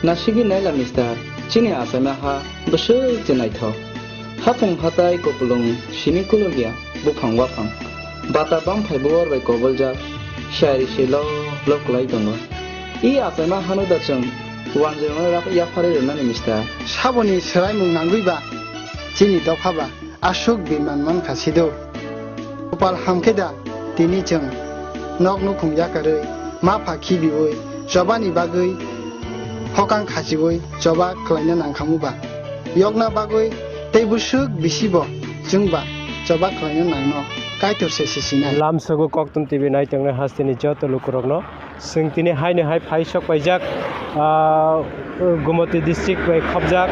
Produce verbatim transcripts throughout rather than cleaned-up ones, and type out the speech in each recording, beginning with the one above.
Nasigwi naila mister, chini achaima ha bwswk se naithok. Haphung hatai kupulung simi kulukya buphang waphang. Bata bamphai buwar bai koboljak, siyari se lok lok kwlai tongo. I achaima hano da chwng wanjwirokno rak-, yapharwi rwnani mister. Saboni swraimung nangwi ba chini dopha ba aswk biman mankha sido. Kopal hamkhe da tini chwng nok nukhung yakarwi ma pha khibiwi chobani bagwi hokang khachiwi choba khlaina nangkhamu ba. Yokna bagwi tei bwswk bisi bo chwng ba choba khlaina nangno Kaitor se sisinai. Lamsogo Koktun T V naitongnai hasteni joto lukurokno. Chwng tini haino hai phai sok paijak, ah, Gumoti district bai khopjak,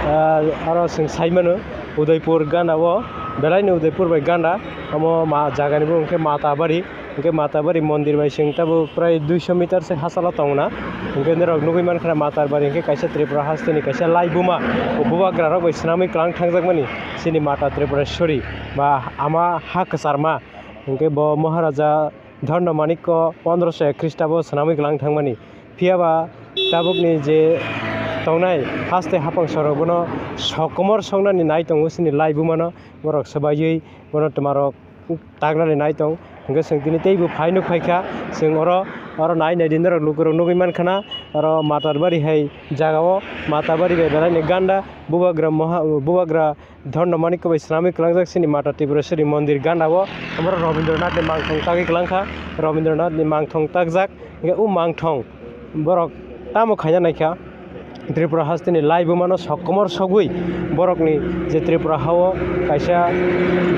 ah, aro chwng sai mano Udaipur gana o, belaini Udaipur bai gana, omo ma jagani bo hwnkhe Matabari, hwnkhe Matabari mondir bai chwng tabuk prai duiso meter se hachalo tongna, hwnkhe norok nugwi mankha Matabari hwnkhe kaisa Tripura hasteni kaisa laibuma, bubagra rok bai swnamwi kwlang thangjakmani chini Mata Tripureshwari ba ama ha kwcharma, hwnkhe bo Maharaja Dharna Manikko pondroso ek Khristabo swnamwi kwlang thangmani. Phiyaba tabukni je tongnai haste haphang sorok bono sokomor songnani nai tongo chini laibumano, borok swbaiwi bono twmarok taknani nai tong. Hwnkhe chwng tini teibo phai nuk phaikha, chwng oro, oro nai nai di norok lukurok nugwi mankhana, oro Matarbari hai jagao, Matarbari bai belaini ganda, bubagra moha-, bubagra Dharna Manikko bai swnamwi kwlangjak chini Mata Tripureshwari mondir gana o, omo Rabindranath ni mangthong tagwi kwlangkha, Rabindranath ni mangthong takjak, hwnkhe o mangthong borok tamo khaina naikha, Tripura hasteni laibumano sokomor sogwi borokni je Tripura hao kaisa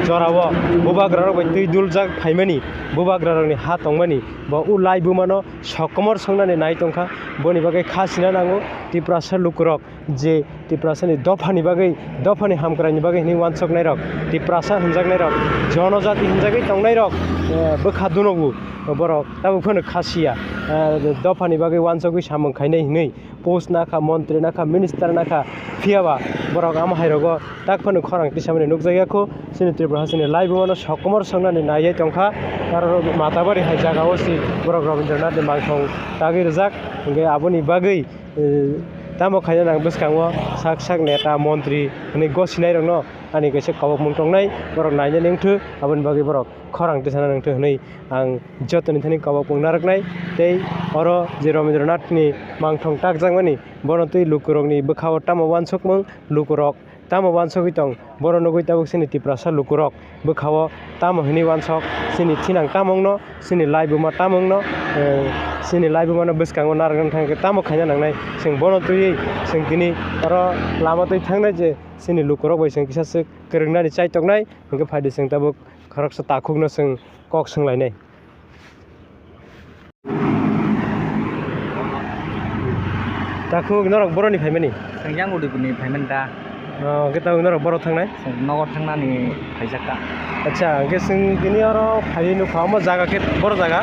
jorao bubagrarok bai twi duljak phaimani, bubagrarokni ha tongmani, bo o laibumano sokomor songnani nai tongkha, boni bagwi kha sina nango Tiprasa lukurok. Je Tiprasani dophani bagwi, dophani hamkraini bagwi hinwi wansoknairok, Tiprasa hinjaknairok, jonojati hinjagwi tongnairok, eh, bwkha dunogo borok tabuk phano khasiya, eh, dophani bagwi wansogwi samung khainai hinwi post nakha, montri nakha, minister nakha, phiyaba borok amo hairogo tak phano khorang tisamani nukjakya kho. Chini Tripura hasteni laibumano sokomor songnani naiwi tongkha, aro Matabari hai jagao si borok Rabindranathni mangthong tagwi rijak, hwnkhe aboni bagwi Eh, tamo khaina nang bwskango sak sak neta, montri hwnwi gosinairokno ani kaisa kobokmung tongnai, borok nainani wngthw, aboni bagwi borok khorang tisana nangthw hwnwi ang jotoni thani kobokmung narwknai. Tei oro je Rabindranathni mangthong takjakmani, bono twi lukurokni bwkhao tamo uansukmung, lukurok tamo uansugwi tong, bono nugwi tabuk chini Tiprasa lukurok bwkhao tamo hinwi uansok, chini thinang tamo wngno, chini laibuma tamo wngno, eh, chini laibumano bwskango narwkna thangkhe tamo khaina nangnai, chwng bono twiwi chwng tini oro lama twi thangnai je chini lukurok bai chwng kisa swk kwrwngnani chaitoknai, hwnkhe phaidi chwng tabuk khoroksa takhukno chwng kok swnglainai. Takhuk norok boroni phaimani? Chwng yang Udaipurni phaimani da. Oh, hwnkhe tabuk norok boro thangnai? Chwng nogo thangnani phaijak ta. Acha, hwnkhe chwng tini oro phaiwi nukha, omo jaga khe boro jaga?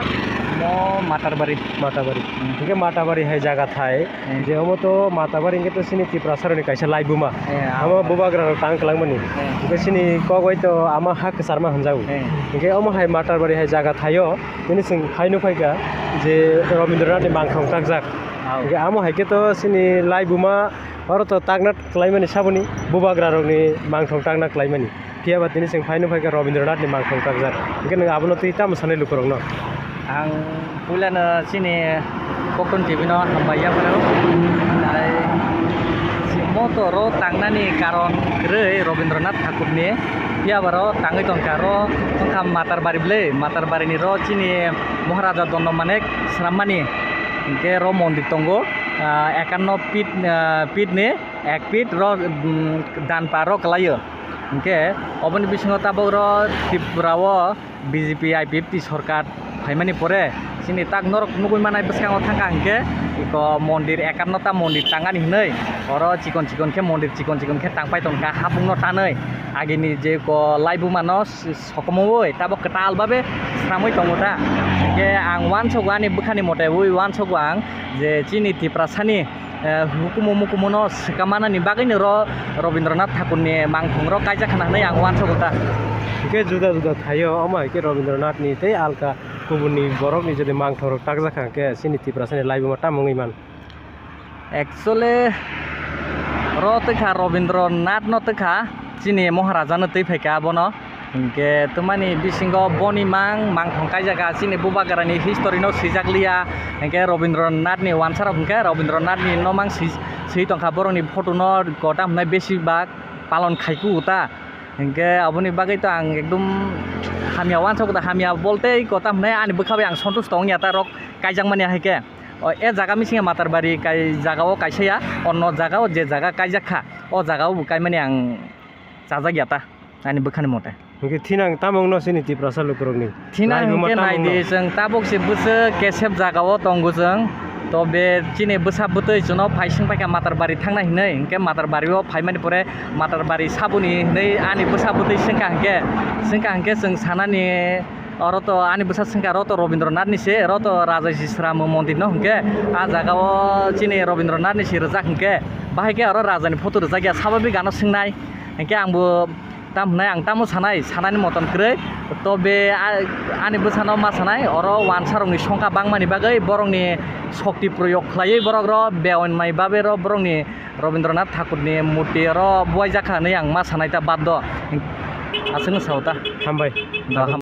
Omo Matarbari. Matarbari. Hmm. Hwnkhe Matarbari hai jaga thai. Hmm. Je omo to Matabari hwnkhe to chini Tiprasarokni kaisa laibuma. Eh, omo ah. Bubagrarok tang kwlangmani. Eh. Hwnkhe chini kok bai to ama ha kwcharma hwnjago. Eh. Hwnkhe omo hai Matabari hai jaga thaio, nini chwng phai nukphaikha je Rabindranathni mangthong takjak. Ah. Hwnkhe amo hai khe to chini laibuma oro to takna kwlaimani saboni, bubagrarokni mangthong takna kwlaimani. Phiyaba tini chwng phai nukphaikha Rabindranathni mangthong takjak. Hwnkhe nwng abono twi tamo sanai lukurokno? Ang puilano chini Koktun T V no hambai ya phano. Ai, si moto ro tangnani karon kwrwi Rabindranath Thakurni. Phiyaba ro tangwi tongkha ro wngkha Matarbari bwlwi. Matarbarini ro chini Maharaja Dondamanik swnammani. Hwnkhe ro mondir tongo, ah, ekanno feet, ah, feet ni. Ek feet ro, mm, danpa ro kwlaio. Hwnkhe oboni bisingo tabuk ro Tripura o B J P I P F T sorkar phaimani pore chini tak norok nugwi manai bwskango thangkha hwnkhe iko mondir ekanno ta mondir tangani hwnwi oro chikon chikon khe mondir chikon chikon khe tangpai tongkha hapungno tanwi agini je iko laibuma no sokomoi tabuk kwtal babe swnamwi tongo ta. Hwnkhe ang uansogo ani bwkhani mote ui uansogo ang je chini Tiprasani eh, hukumu mukumu no swkang manani bagwi no ro Rabindranath Thakurni mangthong ro kaijak khna hwnwi ang uansogo ta. Hwnkhe juda juda thaio, omo hai khe Rabindranathni tei alka kubunni borokni jodi mangthong rok takjak kha, hwnkhe chini Tiprasani laibuma tamo wngwi man? Actually, ro twkha Robindra Nath no twkha, chini Maharaja no twi phaikha abono. Hinkhe twmani bisingo boni mang, mangthong kaijak kha, chini Bubagrani history no swijak liya. Hinkhe Robindra Nath ni wansa rok hinkhe Robindra Nath ni no mang swi, swi tongkha, borok ni photo no kota hwnai besi bak palon khai kuta. Hinkhe aboni bagwi to ang ekdum hamya wansa kuta, hamya bolte kota hwnai ani bwkha bai ang sontusto wngya ta rok kaijak mani hai khe. O, e jaga misinge Matarbari kai jaga o kaisa ya, onno jaga o je jaga kaijak kha, o jaga o bo kaimani ang chajak ya ta, ani bwkhani mote. Hwnkhe thinang tamo wngno chini Tiprasa lukurokni? Thinang Laibuma hwnkhe tamo wngno? Naidi, chwng tabuk se bwswk kesep jaga o tongo chwng. To be chini bwsa bwtwi chwngno phai swng paikha Matarbari thangnai hinwi, hwnkhe Matarbari o phaimani pore Matarbari saboni hinwi ani bwsa bwtwi swngkha hwnkhe, swngkha hwnkhe chwng sanani. Oro to ani bwsa swngkha, oro to Robindra Nath ni se, oro to Raja Sisram mondir no hwnkhe, ah jaga o chini Robindra Nath ni se rwjak hwnkhe, bahai khe oro raja ni photo rwjak ya, sababik ano swngnai, hwnkhe ang bo tam hwnai, ang tamo sanai, sanani moton kwrwi, to be a-, ani bwsa no ma sanai, oro wansa rok ni songkha bangmani bagwi borok ni shokti proyog khlaiwi borok ro beonai babe ro borok ni Robindra Nath Thakur ni murti oro buaijak kha hinwi ang ma sanai ta bad do. Aswk no sao ta. Hambai. Do, ham-,